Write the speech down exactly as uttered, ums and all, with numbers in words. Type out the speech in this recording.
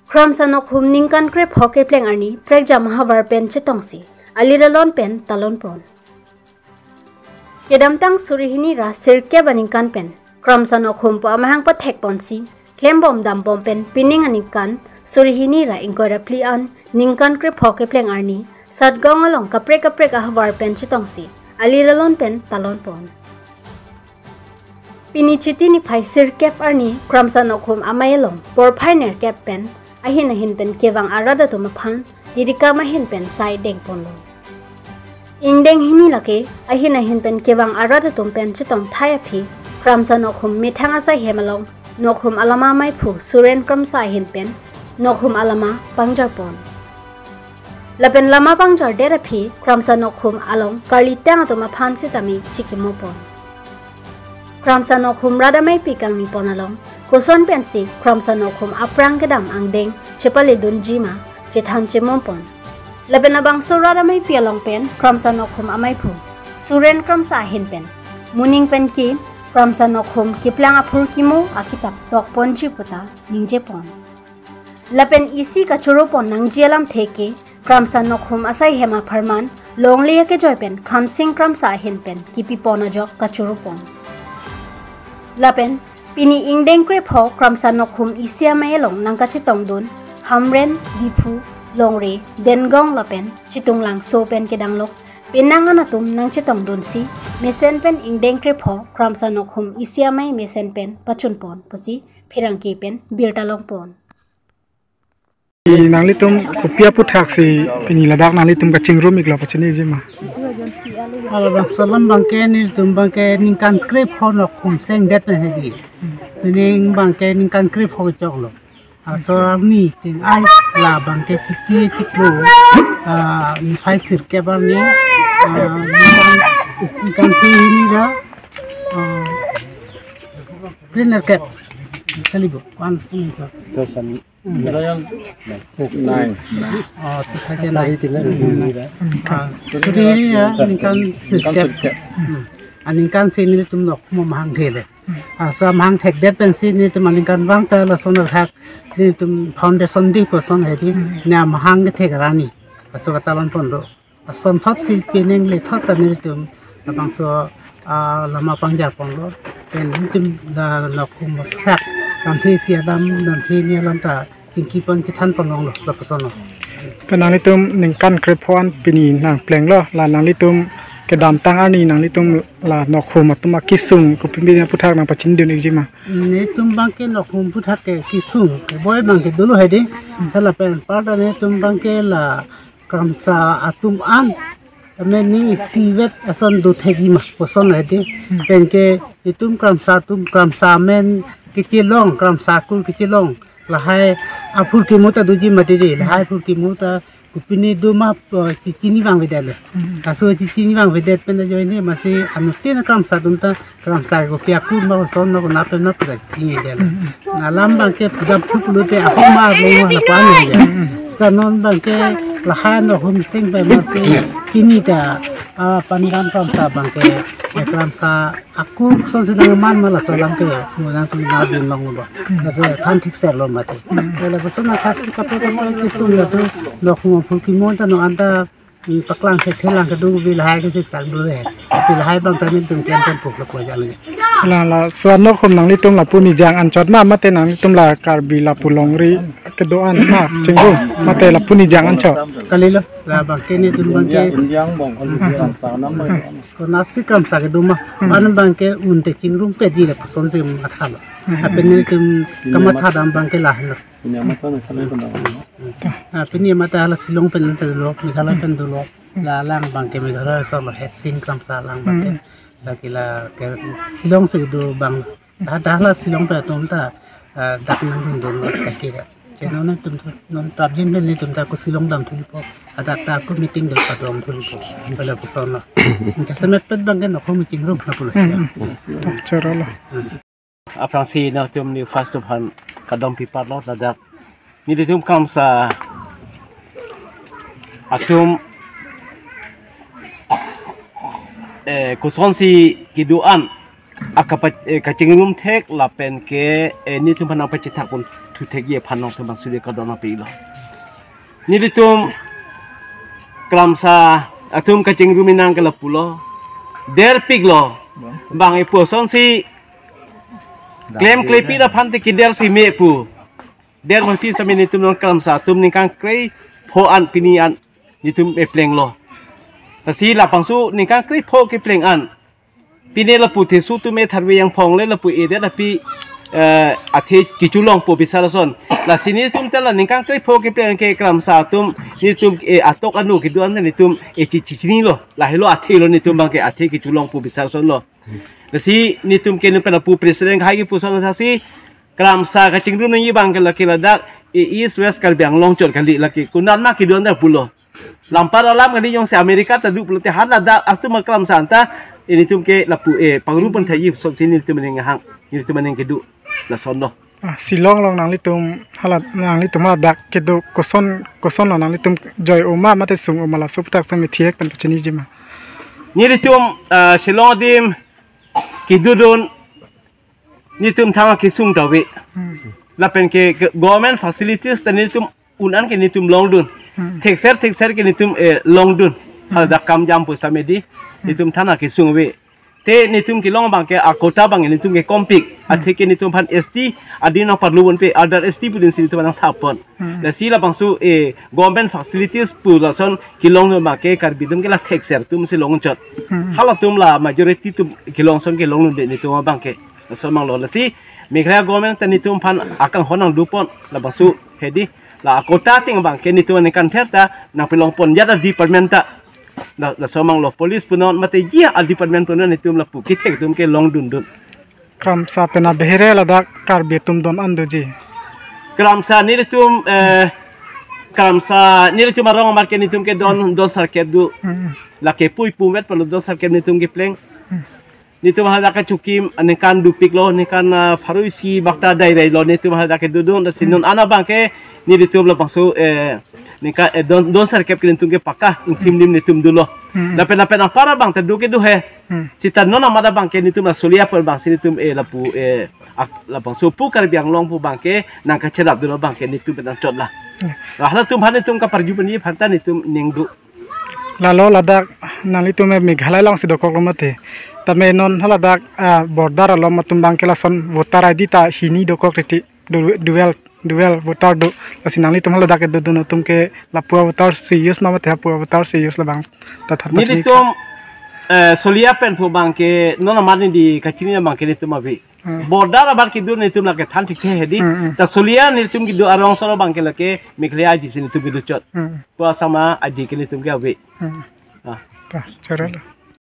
Kramsa Nokhum ningkan krepho kepleng arni prekjam ahavar pen chetongsi alir alon pen talon pon. Kedamtang suri hini ra sirkep aningkan pen Kramsa Nokhum pu amahang pathek ponsi klembom dambom pen pining aningkan suri hini ra ingkoi ra phli an ningkan krepho kepleng arni Satgaon along kaprek kaprek ahavar pen chetongsi alir alon pen talon pon. Pini Chiti niphai sirkep arni Kramsa Nokhum amei along porphai nerkep pen ahin ahin pen kevang arat atum aphan didikam ahin pen sai dengponlo. Ingdeng hini lake ahin ahin pen kevang arat atum pen chetong thai aphi Kramsa Nokhum methang asai hem along Nokhum alama meiphu Suren Kramsa ahin pen Nokhum alama pangjarpon. Lapen lama pangjardet aphi Kramsa Nokhum along karlitang atum aphan sitame chikimopon. Kramsa Nokhum rat ameipi kangnipon along koson pensi Kramsa Nokhum aphrang kedam angdeng chepaledunji ma chethan chemopon. Lapen labangso rat ameipi along pen Kramsa Nokhum ameiphu Suren Kramsa ahin pen muning pen ke Kramsa Nokhum keplang aphurkimo akitap tokponji puta ningjepon. Lapen isi kachoro pon nangji alamthe ke Kramsa Nokhum asai hem apharman longle akejoi pen Khansing Kramsa ahin pen kipipon ajok kachoro pon. Lapen pini ingdeng krepho Kramsa Nokhum isi amei along nangkachetongdun Hamren, Diphu, Longri, Dengong lapen Chitunglangso pen kedanglok penang an atum nangchetongdunsi mesen pen ingdeng krepho Kramsa Nokhum isi amei mesen pen pachunpon pusi pherangke pen birta longpon. Nanglitum kopi aphuthaksi pini ladak nanglitum kachingrum iklo pachini jima. Halabangso alam abangke nelitum abangke ningkan krepho Nokhum sengdet na hedi. Pini abangke ningkan krepho choklo. Laso arni ting ai labangke Chiti chiklo, ah, niphai sirkep arni, ah, ningkan, ningkan suri hini ra, ah, phli nerkep. Kalibo, kwan sini to. Terus kami. Hmm. Nine. Oh, two thousand nine. Tadi tinggal di sini, kan? Ah, suri hini ra, ningkan sirkep. Hmm. Ah, ningkan sini nelitum Nokhum amahang thele. Laso amahang thekdet pensi nelitum aningkanvang ta lason athak nelitum foundation day puson hedi ne amahang kethek arni laso katalon ponlo. Lason thotsi pining le thot ta nelitum labangso, ah, lama pangjarponlo. Pen nelitum la Nokhum thak damthe isi adam damthe hini alam ta chingkipon chethanpon longlo lapuson lo. Pen nanglitum ningkan krepho an pini nangplenglo, la nanglitum kedamtang arni nanglitum la Nokhum atum akesung kopi pini aphuthak nangpachinidun ikji ma? Nelitum abangke Nokhum aphuthak ke kesung keboi abangke dolo hedi. Sala pen part nelitum abangke la Kramsa atum an tame ning isivet ason do thekji ma puson hedi. Penke itum Kramsa atum Kramsa amen kechelong, Kramsa akur kechelong, lahai aphurkimo ta doji mati dei, lahai aphurkimo ta kopine do ma, eh, chi-, chinivang avedetlo. Hmm. Laso chi-, chinivang avedet pen ajoine masi anuttin Kramsa atum ta Kramsa kopi akur ma koson ma konat pen ma puta chinidetlo. Hmm. Alam abangke pudamthu pulote ahok ma arlo ma lapu-an ya. Hmm. Seta non abangke lahai Nokhum seng pen masi chini ta, ah, Paniram Kramsa abangke, eh, Kramsa akur kosonsi nangman ma laso alam ke mo nangtum nabin manglo. Laso than thikserlo mati. Lapuson athak kaprek kaprek kesung latum Nokhum aphurkimo ta non anta, mm, paklang thekthelang kedo bi lahai ke siksak dolo he. Si lahai abang ta nelitum klem pen puklo ko jalo. La laso Nokhum nanglitum lapu nijang anchot ma mate nanglitum la Karbi lapu longri kedo-an ma chingrum mate lapu nijang anchot? Kalilo, labangke nelitum abangke Indiang bong, Indiang bong. Konatsi Kramsa kedo ma. Hmm. An abangke un te chingrumpetji lapusonsi mathalo. Hmm. Lapen nelitum kamathadam abangke lahelo. Pini amat kan kalau pun tahu. Ah, pini amat hala Shillong pen ta dolo, Meghalaya pen dolo. Hmm. La alang abangke Meghalaya aso lo, Hetsing Kramsa alang abangke. Hmm. Lake la ke Shillong si do abang. Dah, dah la Shillong pen atum ta, ah, dak nangdundun lo kaki ka. Ke non nelitum ta, non prapjin pen nelitum ta ako Shillong damthupo. Hadak ta ako meeting do padamthupo. Pada lapuson lo. Jasemet pet abangke Nokhum chingrum na pulo. Hmm, hmm. Choro lo. Hmm. Aphrangsi nangtum ni first of hand kadam pipat lo ladak. Nelitum Kramsa atum, eh, kosonsi kedo-an akapa, eh, kachingrum thek lapen ke, eh, nelitum aphan nangpachethak pon thu thekji aphan nangtum aphan suri kardom nangpilo. Nelitum Kramsa atum kachingrum inang ke lapulo. Derpiklo. Bang ipu asonsi klem klepi aphan te keder si me pu. Der mati sami nelitum non Kramsa atum ningkan krepho an pini an nelitum eplenglo. Lasi labangso ningkan krepho kepleng an pini lapu Teso atum e tharve yang phong le lapu e de lapi, eh, athe kecholong po bisar ason. Lasi nelitum ta la ningkan krepho kepleng ke Kramsa atum nelitum, eh, atok anu kedo an nelitum, eh, chi chi chinilo. Lahelo athelo nelitum abang ke athe kecholong po bisar asonlo. Lasi nelitum ke nelitum pen lapu president hai kepu ason lasi Kramsa kachingrum nangji abang ke lake ladak, eh, East West Karbi Anglong chot kali lake konat ma kedo an ta pulo. Lampar alam kali jongsi America ta do pulote hala dak atum Kramsa anta, eh, nelitum ke lapu, eh, pangrum pon thaiji asonsi nelitum aning hang, nelitum aning kedo lasonlo. Ah, Shillong along nanglitum hala nanglitum hala dak kedo koson koson lo nanglitum joi oma mate sung oma laso aputhak sami thihek pen pachiniji ma? Nelitum, ah, Shillong adim kedodun nelitum thang kesung ta ave. Hmm. Lapen ke, ke government facilities ta nelitum un an ke nelitum longdun. Hmm. Thekser thekser ke nelitum, eh, longdun. Hmm. Hala dak kam jam pusitame di. Hmm. Nelitum thang kesung ave. Te nelitum kelong abang ke akota abang nelitum ke kompik. Hmm. Athe ke nelitum aphan S T adin nangparlu ponpe, other S T pudin si nelitum nangthap pon. Hmm. Lasi labangso, eh, government facilities pu lason kelongdun abang ke Karbi atum ke la thekser atum si longchot. Hmm. Halatum la majority atum kelong ason kelongdunde nelitum abang ke. Lason abang lo lasi Meghalaya government ta nelitum aphan akanghon nangdo pon labangso hedi la akota ateng abang ke nelitum aningkan ther ta nangpelong pon jat a department ta. La, laso abang lo police punon mate ji a department punon nelitum lapu kethek atum ke longdundun. Kramsa pen abehere ladak Karbi atum don an doji. Kramsa nelitum, eh, Kramsa nelitum arong amar ke nelitum ke don, don sirkep do. Hmm. Lake pui pumet palo don sirkep nelitum kepleng. Hmm. Nelitum hadak kechokim, ningkan dopiklo, ningkan, ah, pharo isi bak ta dairailo, nelitum hadak kedodun, lasi non ana abang ke, nelitum labangso, eh, ningkan, eh, don, don sirkep ke nelitum ke pakka, ingthim lim nelitum dolo. Hmm. Lapen lapen apar abang ta do ke do he. Hmm. Seta non amat abang ke nelitum la Solia apor abang si nelitum, eh, lapu, eh, ak-, labangso pu Karbi Anglong pu abang ke, nangkacherap dolo abang ke nelitum pen nangchot la. Hmm. Halatum aphan nelitum kaparju pini aphan ta nelitum ning do. Lalo ladak nanglitum e Meghalaya alongsi dokoklo mati. Tame non haladak, ah, border along atum abang ke lason voter I D ta hini dokok titi du-, dual, dual voter do. Lasi nanglitum haladak kedodun atum ke lapu a voter si use ma mati hapu a voter si use labang ta than pachini. Nelitum, eh, Solia pen pu abang ke non amat neli kachini abang ke nelitum ave. Hmm. Border abar kedo nelitum lake than thekthe hedi. Hmm, hmm. Ta Solia nelitum kedo arong solo abang ke lake Meghalaya aji si nelitum kedo chot. Hmm. Pu asama aji ke nelitum ke ave. Hmm. Ah. Ta, chorolo.